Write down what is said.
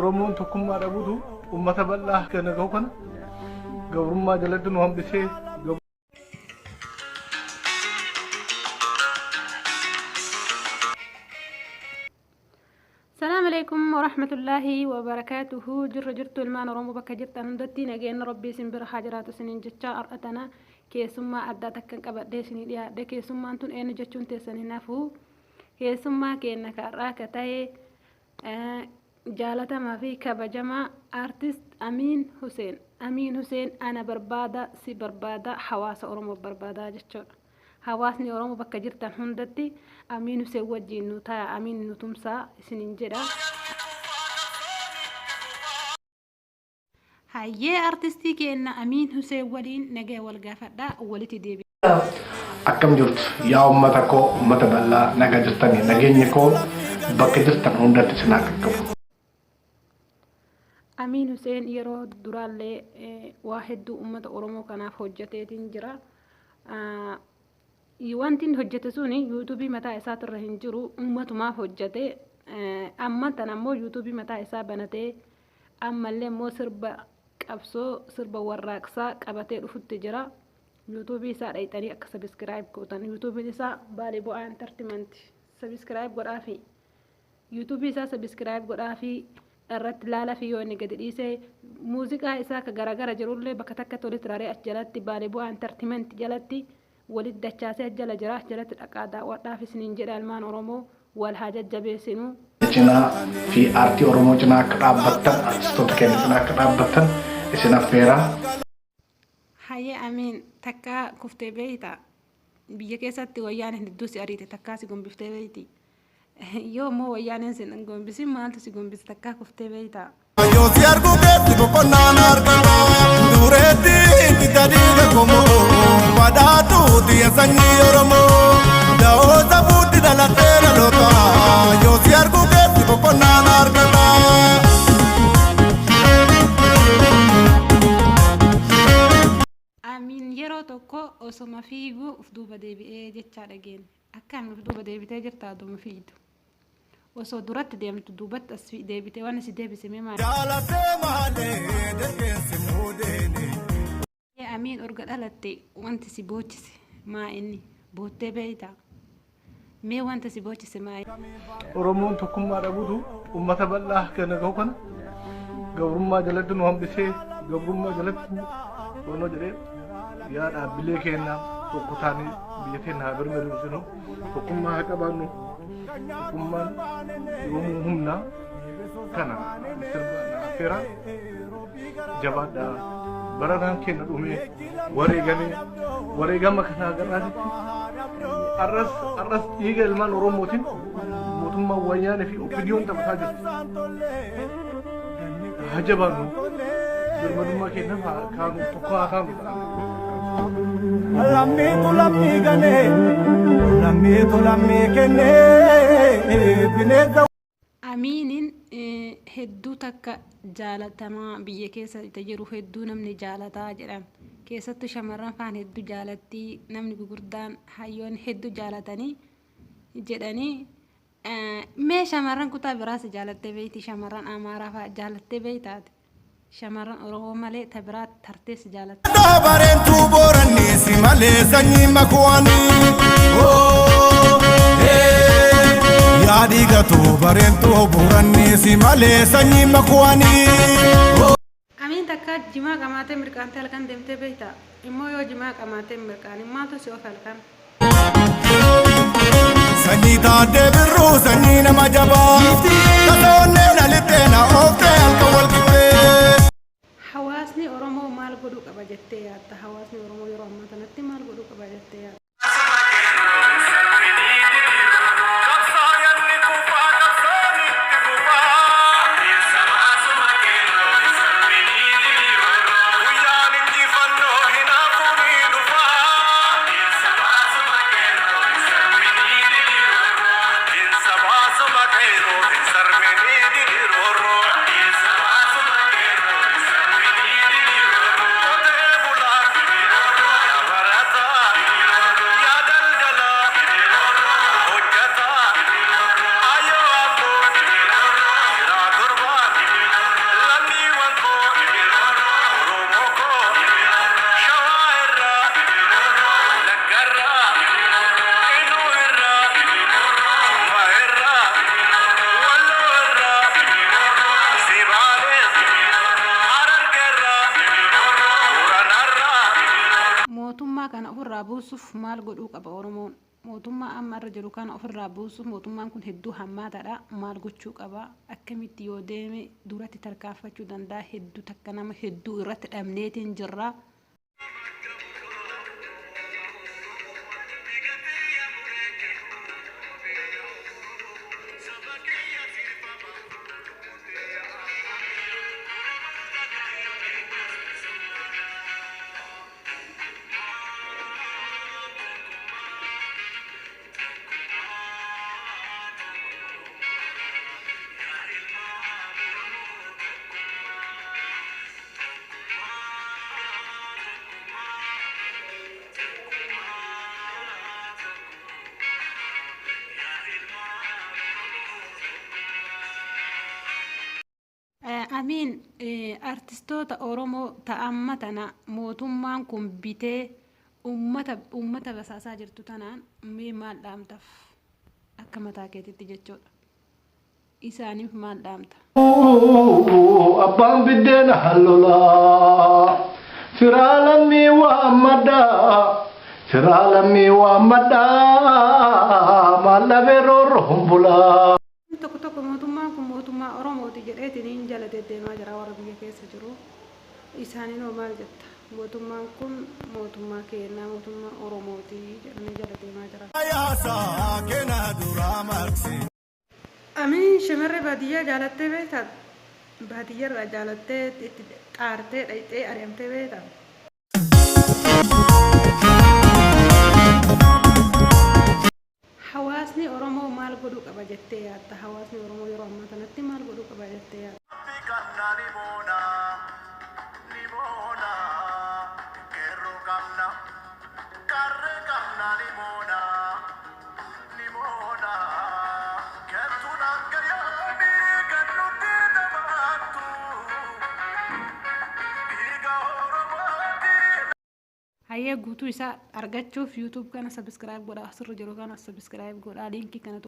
Oromoon tokkummaa dhabuutu uummata bal'aa kana gahu kana gabrummaa jalatti nu hambisee. Salaam alaikum warahmatullaahi wabarakaatuhu. Jirra jirtu ilmaan Oromoo bakka jirtan hundatti nageenya Rabbii isin bira haa jiraatu isiniin jecha. Har'a tana keessummaa addaa takkan qabadhee isinii dhiyaadhe. Keessummaan tun eenyu jechuun teessan hin hafu. Keessummaa keenna ka har'aa ka ta'e jaalatamaa fi kabajamaa Artist Amiin Huseen. Amiin Huseen ana barbaada, si barbaada, hawaasa Oromoo barbaada jechuudha. Hawaasni Oromoo bakka jirtan hundatti Amiin Huseen wajjiin nu ta'a, Amiin nu tumsaa isiniin jedha. Hayyee, artistii keenna Amiin Huseen waliin nagaya wal gaafadhaa, walitti deebi'a. Akkam jirtu yaa uummata koo, uummata bal'aa? Nagaa jirtanii? Nageenyi koo bakka jirtan hundatti isin haa qaqqabu. Amiin Huseen yeroo duraallee waa hedduu uummata Oromoo kanaaf hojjeteetiin jira. Wanti inni hojjete suni yuutuubii mataa isaatirra hin jiru, uummatumaaf hojjete. Amma tana ammoo yuutuubii mataa isaa banatee ammallee immoo sirba qabsoo, sirba warraaqsaa qabatee dhufutti jira. Yuutuubii isaa dhayxanii akka subscribe gootan. Yuutuubiin isaa Baalee Bu'aa Entertainment. Subscribe godhaafi. Yuutuubii isaa subscribe godhaafi, irratti laala fi yoo inni gadi dhiise muuziqaa isaa ka garagara jirullee bakka takkatti walitti raree achi jalatti Baalee Bu'aa Entertainment jalatti walitti dachaasee achi jala jira. Achi jalatti dhaqaa daawwadhaaf isiniin jedha. Ilmaan Oromoo wal haa jajjabeessinu. Cinaa fi aartii Oromoo cinaa akka dhaabbattan, artistoota keenya cinaa akka dhaabbattan isin affeera. Hayyee Amiin, takkaa kuftee beeyta? Biyya keessatti wayyaaneen hedduu si ariite, takkaa si gombiftee beeyti? Yoo immoo wayyaaneen si hin gombisin, maaltu si gombise? Takkaa kuftee beeyta? Yoo si argu keessi boqonnaan argata. Dureetti itti tadiiga komoo. Badhaatu xiyya sanyii Oromoo. Da'oo safuutti dhalatee dhaloota. Yoo si argu keessi boqonnaan argata. Amiin yeroo tokko osoma fiiguu uf duuba deebi'ee jechaa dhageenne. Akkami uf duuba deebitee jirta oduma fiigdu? Osoo duratti deemtu duubatti as deebitee, waan si deebise mee maali? Jaalatee maalee deeggarsi muudeeni. Amiin, urga dhalatte wanti si boochise maa inni? Boottee beeytaa? Mee wanta si boochise maa inni? Oromoon tokkummaa dhabuutu uummata bal'aa kana gahu kana gabrummaa jalatti nu hambisee, gabrummaa jalatti onnoo jedhee. Yaa dhaabbilee keenya, tokko taanee biyya keenya haa birmaduu, tokkummaa haa qabaannu, tokkummaan yoomuu humna. Kana sirba na affeera. Jabaadhaa. Barataan keenya dhumee wareegamee, wareegama kanaa garraatitti arras arras dhiiga ilmaan Oromootiin mootummaan Wayyaanee fi OPDOn taphataa jirti. Haa jabaannu, birmadummaa keenyaaf haa kaanu, tokko haa taanu. Lammiitu lammii ganee, lammiitu lammii kennee, bineensa. Amiinin hedduu takka jaalatamaa biyya keessa itti jiru, hedduu namni jaalataa jedhan. Keessattuu shamarran faan hedduu jaalattii, namni gugurdaan hayyoonni hedduu jaalatanii jedhanii. Mee shamarran kutaa biraas jaalattee beekti? Shamarran Amaaraa fa'aa jaalattee beektaati? Shamarran Oromoo malee ta biraa tartees jaalatte? Bareentuu booranni si malee sanyii makuwaanii. Yaadii gatu bareentuu booranni si malee sanyii makuwaanii. Amiin, takkaa jimaa qamaatee mirqaantee halkan deemtee beektaa? Immoo yoo jimaa qamaatee hin mirqaanin, maaltu si oofe halkan? Sanyii taaddee birruu, sanyii nama jabaa. Tasoonneen alittee na ooftee halkan wal qixxee. Hawaasni Oromoo maal godhuu qaba jettee yaadda? Hawaasni Oromoo yeroo ammaa kanatti maal godhuu qaba jettee yaadda? Qabsaayanni kufaa, qabsoon itti fufaa. Guyyaan injifannoo hinaafuu ni dhufaa. Insa baasuma qeerroo hin sarmini diriiroorroo. Qotee bulaan. ofirraa buusuuf maal godhuu qaba Oromoon? Mootummaa amma irra jiru kana ofirraa buusuuf mootummaan kun hedduu hammaataadha. Maal gochuu qaba? Akkamitti yoo deeme duratti tarkaanfachuu danda'a? Hedduu takka nama hedduu irratti dhabneetiin jirra. Amiin, artistoota Oromoo ta'amma tana mootummaan kun bitee ummata basaasaa jirtu tanaan mee maal dhaamtaf akka mataa keetitti jechuudha. Isaaniif maal dhaamta? Abbaan biddeena hallolaa firaa lammii waammadhaa, firaa lammii waammadhaa, maal dhabee roorro humbulaa. Tokko tokko mootummaan kun mootummaa Oromooti jedheetiin jala deddeemaa jira warra biyya keessa jiru. Isaaniin hoo maal jetta? Mootummaan kun mootummaa keenyaa, mootummaa Oromooti jedhanii jala deemaa jira. Yaasaa kenna duraa marsi. Amiin, shamarree baadiyyaa jaalattee beektaa? Baadiyyaarraa jaalattee itti xaartee dhayxee ari'amtee beektaa? Hawaasni Oromoo maal godhuu qaba jettee yaadda? Hawaasni Oromoo yeroo ammaa kanatti maal godhuu qaba jettee yaadda? Qabna ni moona, ni moona, qeerroo qabna, qarree qabna, ni moona, ni moona. Kettuun akka yaadii kan nutti taphattu dhiiga Oromooti. Hayyee, guutuu isaa argachuuf YouTube kana subscribe godhaa, asirra jiru kana subscribe godhaa, liinkii kana.